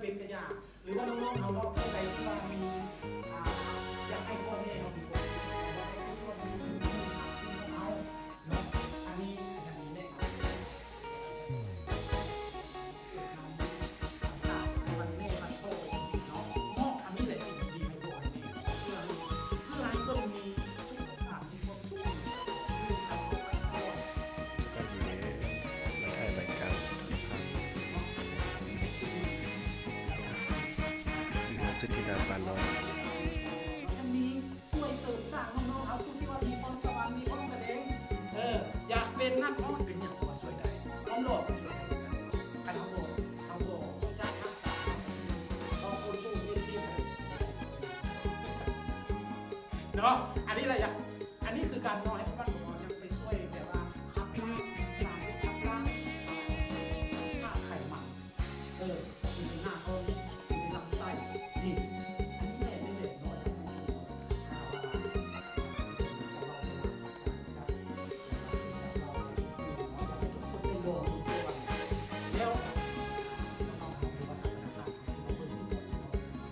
ເປັນກະຢ່າ ຫຼືວ່ານ້ອງໆເຮົາເນາະ ຜູ້ໃດທີ່ວ່າມີ ອ່າ ຢາກໃຫ້ພໍ່ແມ່ເຮົາມີຄວາມສຸກ ຫຼືວ່າໃຫ້ຜູ້ທີ່ວ່າມີ ເຮົາເນາະ ອັນນີ້ອັນນີ້ແມ່ນ ສຳລັບແມ່ ສຳລັບພໍ່ຈັ່ງຊີ້ເນາະ ມອບອັນນີ້ແຫຼະ ສິ່ງດີໆໃຫ້ພໍ່ໃຫ້ແມ່ ເພື່ອ ເພື່ອໃຫ້ເພິ່ນມີສຸຂະພາບ ສະບາຍດີເດີ ມາຖ່າຍລາຍການໂທລະທັດ ຢູ່ເຮືອນສຸທິດາປານນ້ອຍ ຍັງມີຊ່ວຍເສີມສ້າງນ້ອງໆເຮົາ ຜູ້ທີ່ວ່າມີຄວາມສະຫວັງ ມີຄວາມສະແດງ ເອີ ຢາກເປັນນັກຮ້ອງ ເປັນຫຍັງກໍວ່າຊ່ວຍໄດ້ ຄວາມຫຼໍ່ກໍຊ່ວຍໄດ້ຄືກັນ ຄັນເຮົາບໍ່ ເຮົາບໍ່ຮູ້ຈັກຮັກສາ ເຮົາກໍຊິເປັນຄົນສູ້ເປັນຊີບ ເນາະ ອັນນີ້ລະຢາກ ອັນນີ້ຄືການເນາະ ໃຫ້ມັນເນາະ ຍັງໄປຊ່ວຍແບບວ່າຂັບລ້າງ ສານພິດຂັບລ້າງ ທາດໄຂມັນ ເອີ ຢູ່ໃນໜ້າທ້ອງ ຢູ່ໃນລຳໄສ້ ນີ້ ອັນນີ້ແຫຼະ ນີ້ແຫຼະເນາະ ແລ້ວ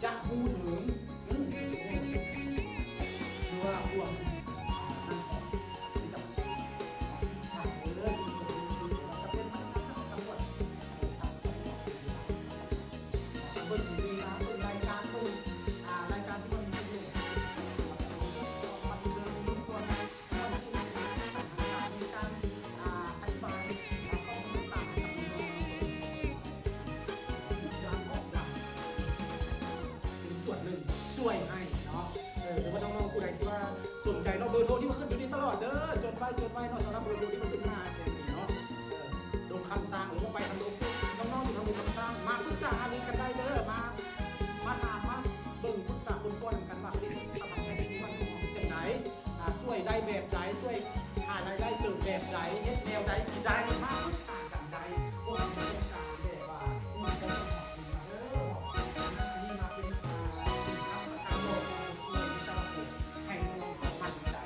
ຈະຮູ້ເຖິງ ອືມ ຫຼືວ່າພວກນັ້ນຂອງ ເບິ່ງເວລາ ເບິ່ງລາຍການ ເບິ່ງ ອ່າ ລາຍການທີ່ມັນມີປະໂຫຍດ ບັນເທີງ ມີຄວາມ ເປັນສ່ວນໜຶ່ງຊ່ວຍໃຫ້ເນາະ ເອີ ຫຼືວ່ານ້ອງໆຜູ້ໃດທີ່ວ່າສົນໃຈເນາະ ເບີໂທທີ່ວ່າຂຶ້ນຢູ່ນີ້ຕະຫຼອດເດີ ຈົດໄວ້ ຈົດໄວ້ເນາະ ສຳລັບເບີໂທທີ່ວ່າຂຶ້ນໜ້າແກນີ້ເນາະ ເອີ ດົງຄຳຊ້າງ ຫຼືວ່າໄປທາງດົງ ນ້ອງໆທີ່ທາງດົງຄຳຊ້າງ ມາປຶກສາຫາລືກັນໄດ້ເດີ ມາ ມາຖາມ ມາເບິ່ງປຶກສາປົນປ່ອນກັນວ່າ ຜະລິດຕະພັນແພດທີ່ບ້ານຂອງເຮົາເປັນຈັ່ງໃດ ອ່າ ຊ່ວຍໄດ້ແບບໃດ ຊ່ວຍຫາລາຍໄດ້ເສີມແບບໃດ ເຮັດແນວໃດຊິໄດ້ ມາປຶກສາກັນໄດ້ ພວກເຮົາຕ້ອງການແບບວ່າ ເອີ ອັນນີ້ມາເປັນ ອ່າ ສິນຄ້າປະຈຳໂລກຂອງຄົນແຕ່ລະຄົນ ໃຫ້ນ້ອງໆເຮົາໝັ້ນໃຈ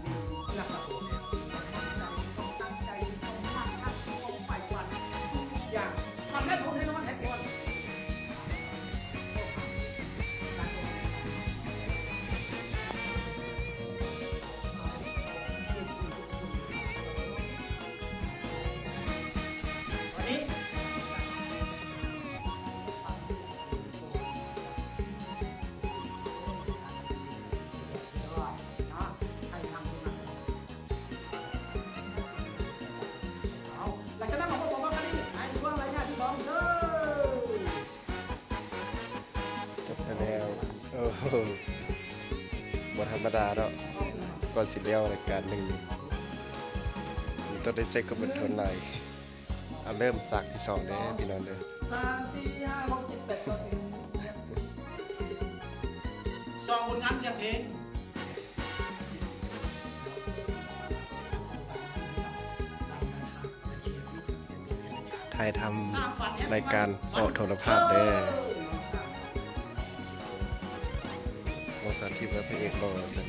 ມີເລື່ອງລາວແລ້ວ ມີຄວາມໝັ້ນໃຈ ມີຄວາມຕັ້ງໃຈ ມີຄວາມຮັກ ມີຄວາມໃຝ່ຝັນ ທຸກໆຢ່າງ ສຳເລັດຜົນແນ່ນອນ ແຮບປີວັນ ເອົາ ແລ້ວກໍນຳມາພົບກັນອີກໃນຊ່ວງໄລຍະທີສອງເຊີ. ຈົບໄປແລ້ວ ໂອ້ໂຫ ບໍ່ທຳມະດາເນາະ ກ່ອນຊິແລ້ວລາຍການໜຶ່ງນີ້ ມັນຕ້ອງໄດ້ໃຊ້ຄວາມອົດທົນຫຼາຍ. ເອົາ ເລີ່ມສາກທີສອງເດີພີ່ນ້ອງເດີ ສາມ ສີ່ ຫ້າ ຫົກ ເຈັດ ແປດ ເກົ້າ ສິບ ສອງ ຜົນງານສຽງເພງ. ຖ່າຍທຳລາຍການອອກໂທລະພາບເດີ. ໂອ້ ສາທິດວ່າພະເອກຫຼໍ່ວ່າຊັ້ນ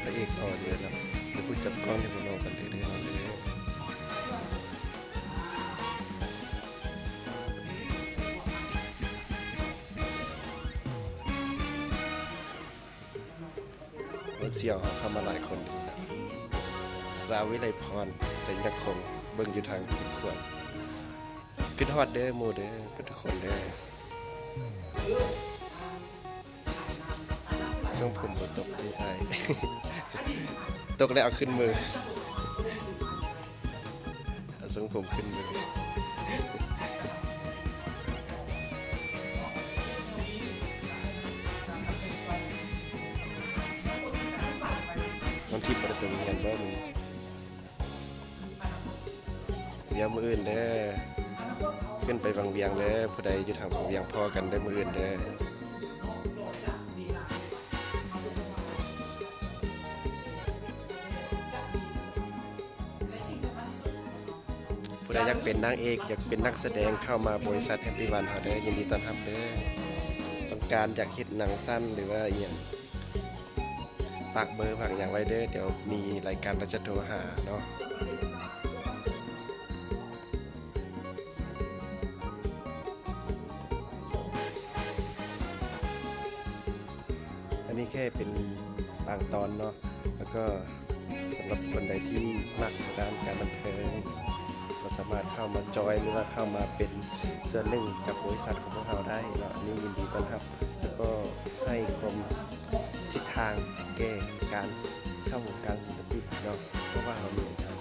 ພະເອກຫຼໍ່ເດີເນາະ ແຕ່ຜູ້ຈັບກ້ອງນີ້ບໍ່ຫຼໍ່ປານໃດເດີເນາະເດີ. ໂອ້ ສ່ຽວເຮົາເຂົ້າມາຫຼາຍຄົນເນາະ ສາວວິໄລພອນ ໄຊຍະຄົງ ເບິ່ງຢູ່ທາງສຸດຂວາ ຄິດຮອດເດີໝູ່ເດີ ເບິດທຸກຄົນເດີ. ຊົງຜົມບໍ່ຕົກເດ້ອ້າຍ ຕົກແລ້ວເອົາຂຶ້ນມື. ເອົາຊົງຜົມຂຶ້ນເບິ່ງ ນ້ອງທິບບໍ່ໄດ້ໄປໂຮງຮຽນບໍ່ມື້ນີ້? ດຽວມື້ອື່ນເດີ ຂຶ້ນໄປວັງວຽງເດີ ຜູ້ໃດຢູ່ທາງວັງວຽງພໍ້ກັນເດີມື້ອື່ນເດີ. ຜູ້ໃດຢາກເປັນນາງເອກ ຢາກເປັນນັກສະແດງ ເຂົ້າມາບໍລິສັດແຮັບປີວັນເຮົາເດີ ຍິນດີຕ້ອນຮັບເດີ. ຕ້ອງການຢາກເຮັດໜັງສັ້ນ ຫຼືວ່າອີ່ຫຍັງ ຝາກເບີຝາກຫຍັງໄວ້ເດີ ດຽວມີລາຍການລາວຈະໂທຫາເນາະ. ໂ ແຄ່ເປັນບາງຕອນເນາະ. ແລ້ວກໍສຳລັບຄົນໃດທີ່ມັກທາງດ້ານການບັນເທີງ ກໍສາມາດເຂົ້າມາຈອຍ ຫຼືວ່າເຂົ້າມາເປັນສ່ວນໜຶ່ງກັບບໍລິສັດຂອງພວກເຮົາໄດ້ເນາະ. ອັນນີ້ຍິນດີຕ້ອນຮັບ ແລ້ວກໍໃຫ້ຄວາມທິດທາງແກ່ການເຂົ້າວົງການສິລະປິນເນາະ ເພາະວ່າເຮົາມີອາຈານ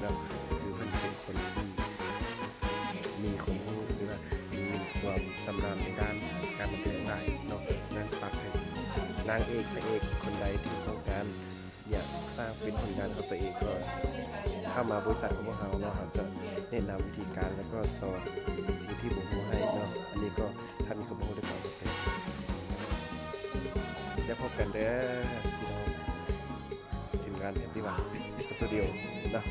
ເນາະ ກໍຄືເພິ່ນເປັນຄົນທີ່ ມີຄວາມຮູ້ ຫຼືວ່າມີຄວາມຊຳນານໃນດ້ານການບັນເທີງຫຼາຍເນາະ. ນາງປັກໃຫ້ນາງເອກ ພະເອກຄົນໃດທີ່ຕ້ອງການຢາກສ້າງເປັນຜົນງານຂອງຕົວເອງ ກໍເຂົ້າມາບໍລິສັດຂອງພວກເຮົາເນາະ. ເຮົາຈະແນະນຳວິທີການ ແລ້ວກໍສອນໃນສິ່ງທີ່ບໍ່ຮູ້ໃຫ້ເນາະ. ອັນນີ້ກໍຖ້າມີຄວາມຮູ້ໄດ້ກໍເອົາໄປ ແລ້ວພົບກັນເດີພີ່ນ້ອງ. ທີມງານ Happy One Studio ເນາະ.